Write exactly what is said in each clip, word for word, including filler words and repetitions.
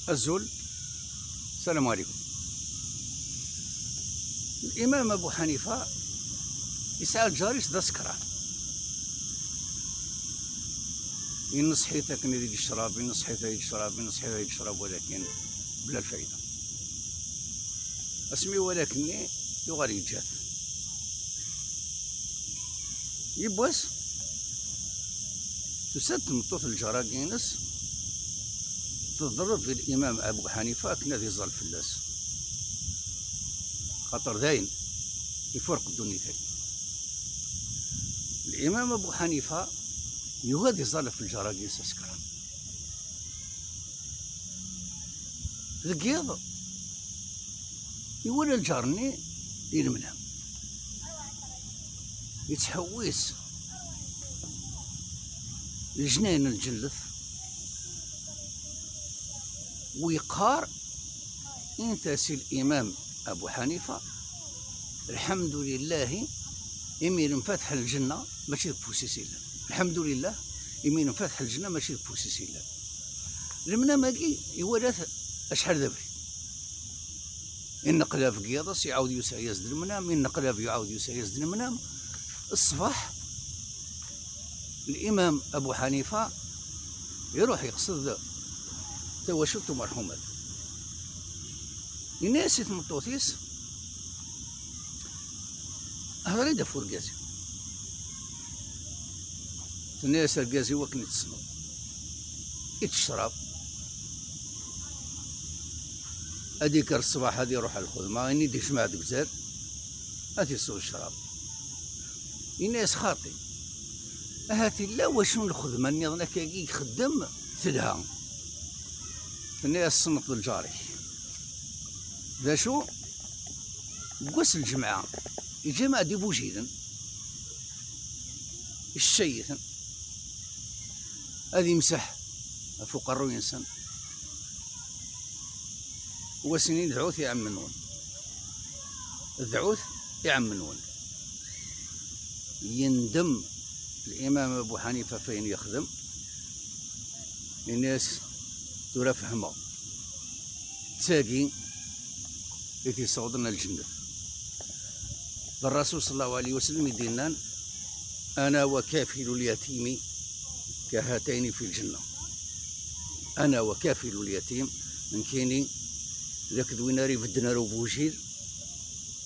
Azul. Salam alaikum. Limam Abu Ḥanifa yesɛa lǧar-is d asekran. Yenneṣḥ-it akken ad yecrab, yenneṣḥ-it ad yecrab, yenneṣḥ-it ad yecrab, walakin bla lfayda. Asmi iwala akkenni, yuɣal yeǧǧa-t. Yiwwas, tusa-d tmeṭṭut n lǧar-agi-ines, teḍleb i limam Abu Ḥanifa akken ad iẓẓal fell-as. Xaṭer dayen, ifurq ddunit-agi. Limam Abu Ḥanifa yugi ad iẓẓal ɣef lǧar-agi-ines asekran. Deg yiḍ, iwala lǧar-nni i lemnam. Yettḥewwis leǧnayen n lǧennet, u yeqqar: Init-as i limam Abu Ḥanifa: Lḥemdulillahi, imi yenfetḥ lǧenna, mačči deg ufus-is i llan. Lḥemdulillah, imi yenfetḥ lǧenna, mačči deg ufus-is i llan. Lemnam-agi iwala-t acḥal d abrid. Inneqlab deg yiḍes, iɛawed yusa-yas-d lemnam, inneqlab iɛawed yusa-yas-d lemnam. Ṣṣbeḥ, limam Abu Ḥanifa iruḥ yeqsed tawacult umerḥumat. Yenna-yas i tmeṭṭut-is: Hder-iyi-d ɣef urgaz-iw. Tenna-yas: Argaz-iw akken i t-tessneḍ, ittecrab, ad ikker ṣṣbeḥ ad iruḥ ɣer lxedma, ayen i d-ijmeɛ deg uzal ad t-isew ccrab. Yenna-yas: Xaṭi, ahat illa wacu n lxedma nniḍen akkagi i ixeddem telha. Tenna-yas: Tessneḍ lǧar-ik. D acu? Deg wass n lǧemɛa, iǧmaɛ-d igujilen, icay-iten, ad imseḥ ɣef uqerruy-nsen, u ad as-yini: Dɛut i ɛemmi-nwen, dɛut i ɛemmi-nwen. Yendem limam Abu Ḥanifa ɣef wayen yexdem, yenna-yas: Tura fehmeɣ. D tagi i t-yessawḍen ar lǧennet. D Rrasul ṣalla Llahu ɛalayhi wa sallam i d-yennan: Ana wa kafilu l-yatimi kahatayni fi lǧenna. Ana wa kafilu l-yatim, nekkini d akked win ara ibedden ar ugujil,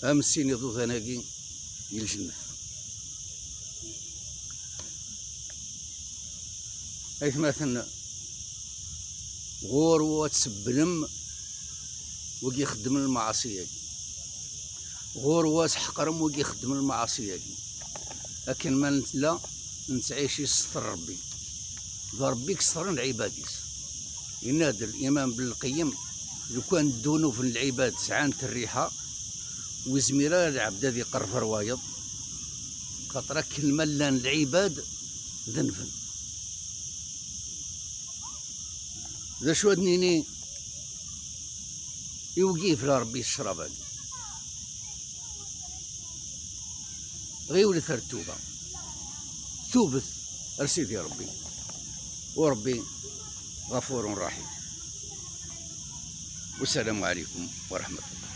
am sin iḍudan-agi i lǧennet. Aytmaten, ɣur-wen ad tsebbelem wigi ixeddmen lmeɛaṣi-agi. Ɣur-wen ad tḥeqrem wigi ixeddmen lmeɛaṣi-agi. Akken ma nella nettɛici s ssṭer Rebbi. D Rebbi i yesṭren lɛibad-is. Yenna-d Limam Ben Lqeyyem: Lukan ddunub n lɛibad sɛant rriḥa, ur yezmir ara lɛebd ad iqerreb ar wayeḍ, xaṭer akken ma llan lɛibad denben. D acu ad nini i wigi yebra Rebbi s ccrab-agi? Ɣiwlet ar ttuba. Tubet ar Sidi Rebbi. U Rebbi ɣafurun raḥim. Wassalamu ɛalaykum wa raḥmatullah.